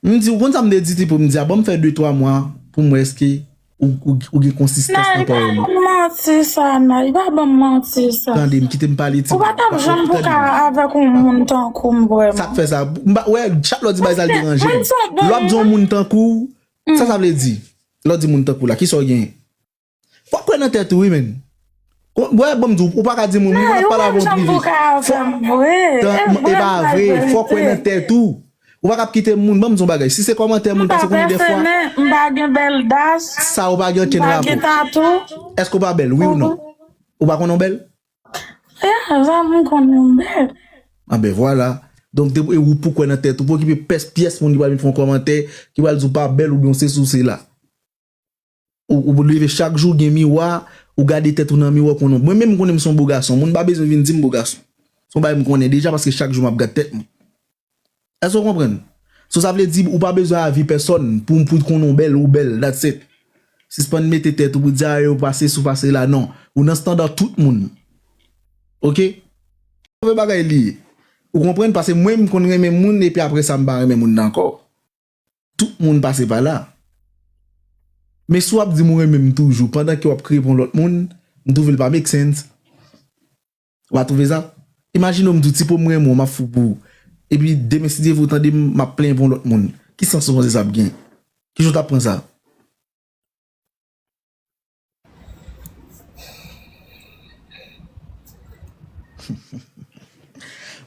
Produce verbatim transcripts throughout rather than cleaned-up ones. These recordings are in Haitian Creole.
M di, ou konn sa m te di, Tipo, m di, a, ban m fè de twa mwa pou m wè èske ou, ou, ou gen konsistans nan pawòl ou. Nan, li pa ban m manti sa, nan, li pa ban m manti sa. Tande m, kite m pale, Tipo. Ou pa t ap janm pou ka avèk yon moun tankou m, vrèman. Sa k fè sa? M pa, wè, chak lè w di bagay sa, l deranje m. Lè w ap di yon moun tankou, sa sa vle di? Lè w di moun tankou la, kisa w gen? Fòk kwè nan tèt ou, wi, menn. Wè, ban m di w, ou pa ka di moun, wi, mwen ap pale avè w prive. Fòk, e pa vre, fòk kwè nan tèt ou. Ou pa ka ap kite moun, ban m di w yon bagay. Si se kòmantè moun pase konbyen de fwa. M pa gen bèl das. Sa ou pa gen okenn rapò. M pa gen tatou. Èske ou pa bèl, wi ou non? Ou pa konnen w bèl? Ya, sa m konnen m bèl. A ben, vwala. Donk, e ou pou kwè nan tèt ou, pa okipe pyès, pyès moun ki pral vin fè yon kòmantè, ki pral di w pa bèl oubyen w sesi w sela. Ou, ou leve chak jou, gen miwa, ou gade tèt ou nan miwa, ou konnen. Mwen menm, m konnen m se yon bo gason. Moun pa bezwen vin di m bo gason. Se yon bagay m konnen deja paske chak jou m ap gad tèt mwen. Èske w konprann? So, sa vle di ou pa bezwen avi pèsòn pou, pou konnen w bèl, ou bèl, that's it. Sispann mete tèt ou pou di, a, yo pa sesi, ou pa sela, non. Ou nan estanda tout moun. Oke? Move bagay li ye. Ou konprann? Paske mwen, m konn renmen moun, epi apre sa, m pa renmen moun nan ankò. Tout moun pase pa la. Men si w ap di m ou renmen m toujou, pandan ke w ap kriye pou yon lòt moun, m twouve l pa make sense. W pa twouve sa? Imajine w m di w, Tipo, m renmen w, m ap fou pou ou. Epi demen, si Dye vle, ou tande m, m ap plenyen pou yon lòt moun. Ki sans ou panse sa ap gen? Kijan w t ap pran sa?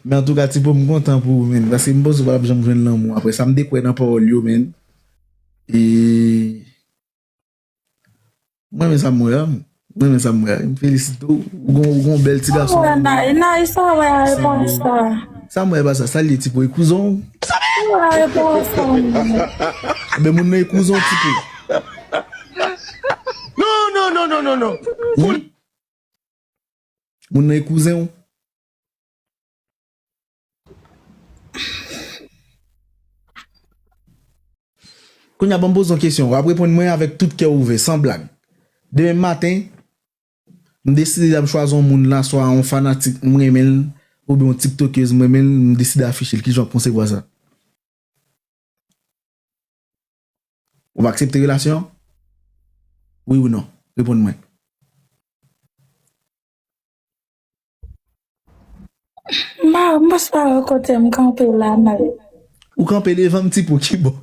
Men antouka, Tipo, m kontan pou ou, menn. Paske m panse w pa t ap janm jwenn lanmou. Apre sa, m te kwè nan pawòl yo, menn. E mwen, men sa m wè a. Mwen, men sa m wè a. M felisite w. Ou gon, ou gon bèl ti gason. Sa m wè, Nay, Nay, sa w wè a, e pa sa. Sa m wè, e pa sa. Sa l ye, Tipo, e kouzen w? Sa w wè a, e pa sa, non. Enben, moun nan e kouzen w, Tipo. Non, non, non, non, non, non. Wi. Moun nan e kouzen w. Kounye a, ban m poze yon kesyon. W ap reponn mwen avèk tout kè w ouvè, san blag. Demen maten, m deside la m chwazi yon moun la, swa yon fanatik m renmen l, oubyen yon tiktokèz m renmen l, m deside afiche l. Kijan w ap konsevwa sa? Ou va aksepte relasyon an? Wi ou non? Reponn mwen. M pa, m pa wè kote m kanpe la, Nay. Ou kanpe devan m, Tipo, ki bò?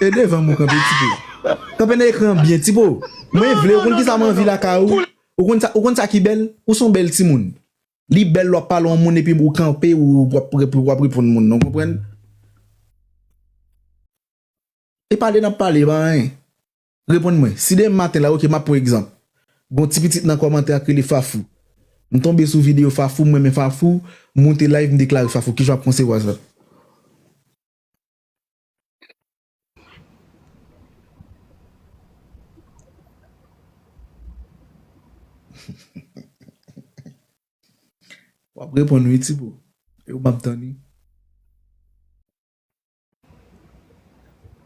E devan m ou kanpe, Tipo. Kanpe nan ekran an byen, Tipo. Mwen vle, ou konn kisa m anvi lakay ou? Ou konn sa, ou konn sa ki bèl? Ou se yon bèl timoun. Li bèl, w ap pale yon moun epi ou kanpe, ou w ap, w ap reponn moun nan, w konprann? E pale n ap pale, e pa anyen. Reponn mwen. Si demen maten la, oke, m ap pran egzanp. Gon ti pitit nan kòmantè a k rele Fafou. M tonbe sou videyo Fafou, m renmen Fafou, m moute live, m deklare Fafou. Kijan w ap konsevwa sa? W ap reponn wi, Tipo. E ou m ap tann wi.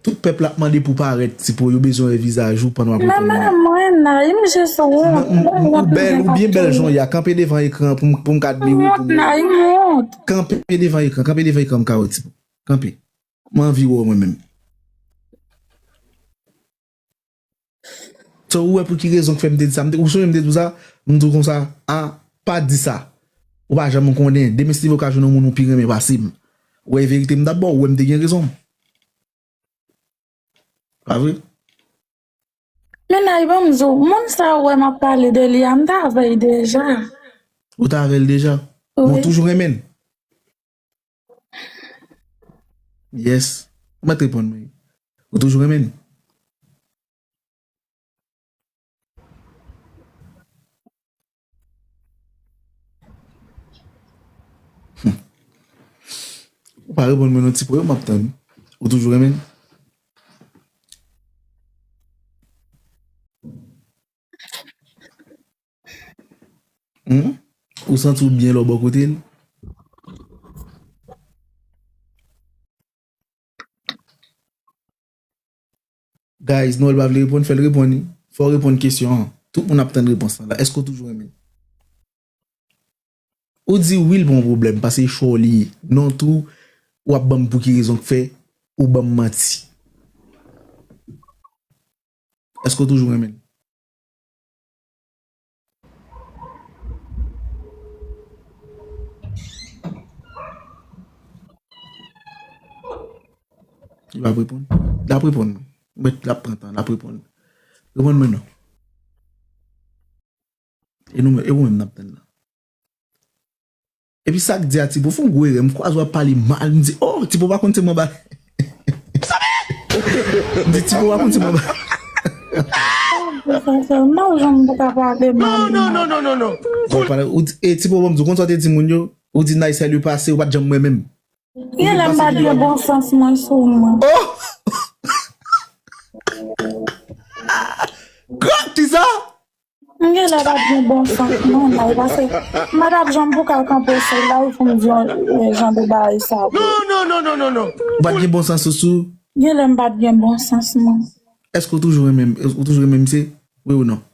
Tout pèp la ap mande pou parèt, Tipo, yo bezwen wè vizaj ou pandan w ap reponn yo. Nan men mwen, Nay, m jis wont. Ou bèl, ou byen bèl jan w ye a. Kanpe devan ekran pou m, pou m ka admire w pou mwen. M wont, Nay, m wont. Kanpe devan ekran, kanpe devan ekran m ka wè, Tipo. Kanpe. M anvi wè w mwen menm. So, ou wè pou ki rezon k fè m te di sa? M te, ou sonje m te di w sa? M di w konsa, a, pa di sa. Ou pa janm konnen. Demen si Dye vle w ka jwenn yon moun ou pi renmen pase m. Ou wè verite m t ap ba w, ou wè m te gen rezon. Pa vre? Men Nay, ban m di w, moun sa ou wè m ap pale de li a, m t avè l deja. Ou t avè l deja? Wi. Men w toujou renmen l? Yes. Ou mèt reponn mwen. Ou toujou renmen l? Hmm. Ou pa reponn mwen non, Tipo, m ap tann. Ou toujou renmen l? Hmm? Ou santi w byen lè w bò kote l? Guys, Noël pa vle reponn, fè l reponn wi. Fò w reponn kesyon an. Tout moun ap tann repons lan la. Èske w toujou renmen l? Ou di wi, l pa yon pwoblèm, paske cho li ye. Non tou, w ap ban m pou ki rezon k fè ou ban m manti? Èske w toujou renmen l? Li p ap reponn. L ap reponn. Mèt, l ap pran tan, l ap reponn. Reponn mwen non. E nou, e ou menm n ap tann la. Epi sa k di a Tipo, fè yon gwo erè, m kwaze w ap pale mal, m di, oh, Tipo pa konn se m anba. M di, Tipo pa konn se m anba. Mwen janm pou ka pale mal. Non, non, non, non, non, non. Bon, pale, ou di, e Tipo, bon, m di, ou konn sa w te di moun yo, ou di nice, lè pase, ou pa t janm wè menm. Genlè m pa t gen bon sans mwen sou mwen. Oh! Grann, kisa? M genlè pa t gen bon sans non, Nay, paske m pa t ap janm pou ka kanpe sou live pou m di yon jan de bagay sa. Non, non, non, non, non, non. Ou pa t gen bon sans sou sou? Genlè m pa t gen bon sans non. Èske ou toujou renmen, ou toujou renmen misye? Wi ou non?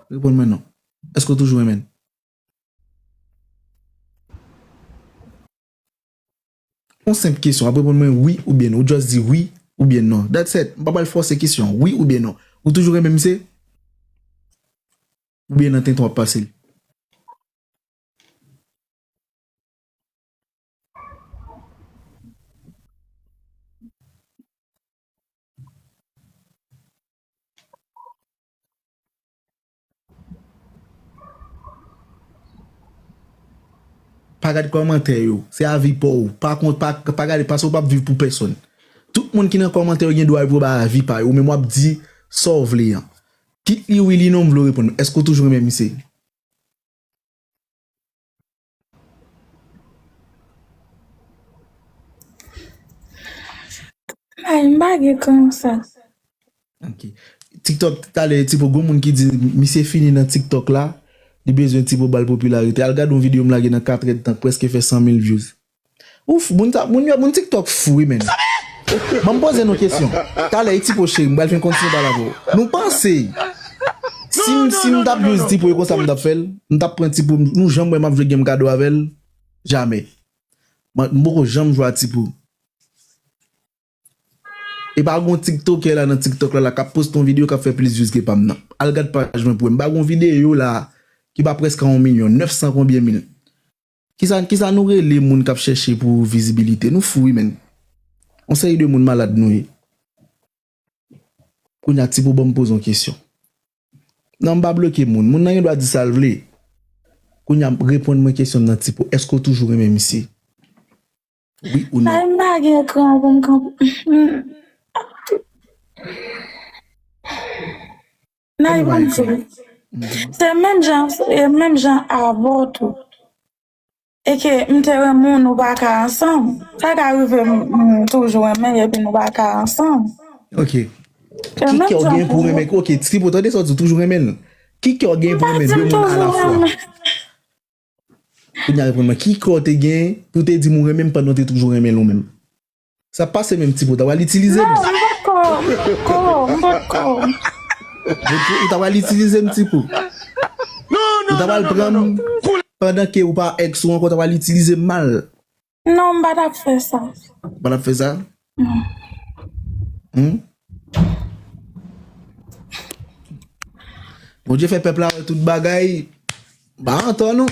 Reponn mwen non. Èske ou toujou renmen l? Yon senp kesyon, w ap reponn mwen wi oubyen non. Ou just di wi oubyen non. That's it. M pa pral fòse kesyon. Wi oubyen non. Ou toujou renmen misye? Oubyen nan tenten w ap pase l? Pa gad kòmantè yo. Se avi pa w. Pa kont, pa, pa gade, paske w p ap viv pou pèsonn. Tout moun ki nan kòmantè yo gen dwa yo pou yo bay avi pa yo. Ou menm w ap di sa w vle an. Kit li wi li non, m vle w reponn. Èske w toujou renmen misye? Ay, m pa gen kran sa. Ok. TikTok, talè, Tipo, gon moun ki di, misye fini nan TikTok la, li bezwen Tipo ba l popilarite. Al gade yon videyo m lage nan katrè d tan, k prèske fè san mil views. Ouf, moun, ta, moun, yo, moun TikTok fou, wi, men. Ban m poze nou kesyon. Talè, e Tipo cheri, m pral fin kontinye pale avè w. Nou panse, si, m- si m t ap use Tipo, e konsa m t ap fè l, m t ap pran Tipo, nou janm wè m ap jwe game kado avè l? Jamè. Mwen, m poko janm jwe a Tipo. E pa gon TikTokè la nan TikTok la, la k ap poste yon videyo k ap fè plis views ke pa m nan. Al gad paj mwen pou wè. M pa gon videyo la ki pa prèske a yon milyon, nèf san konbyen mil. Kisa, kisa nou rele moun k ap chèche pou vizibilite? Nou fou wi, men. Yon seri de moun malad nou ye. Kounye a, Tipo ban m poze yon kesyon. Non, m pa bloke moun. Moun nan gen dwa di sa l vle. Kounye a, reponn mwen kesyon m nan, Tipo. Èske w toujou renmen misye? Wi ou non? Ay, m pa gen ekran pou m kanpe. Nan, e konn di. Se menm jan, e menm jan avè w tou. E ke m te renmen w, nou pa ka ansanm. Sa ka rive m, m toujou renmen l, epi nou pa ka ansanm. Ok. Ki kè w gen pou renmen? Ok, Tipo, tande sa w di, w toujou renmen l. Ki kè w gen pou renmen de moun alafwa? Kounye a reponn mwen, ki kè w te gen pou te di m ou renmen m pandan w te toujou renmen l ou menm? Sa pase menm Tipo, w ta pral itilize m. Non, m potko, m potko, m potko. Ou ta pral itilize m Tipo. Ou ta pral pran m pandan ke ou pa ex ou ankò, w ta pral itilize m mal. Non, m pa t ap fè sa. Ou pa t ap fè sa? Non. Hmm? Bondye fè pèp la wè tout bagay. M pa antò non.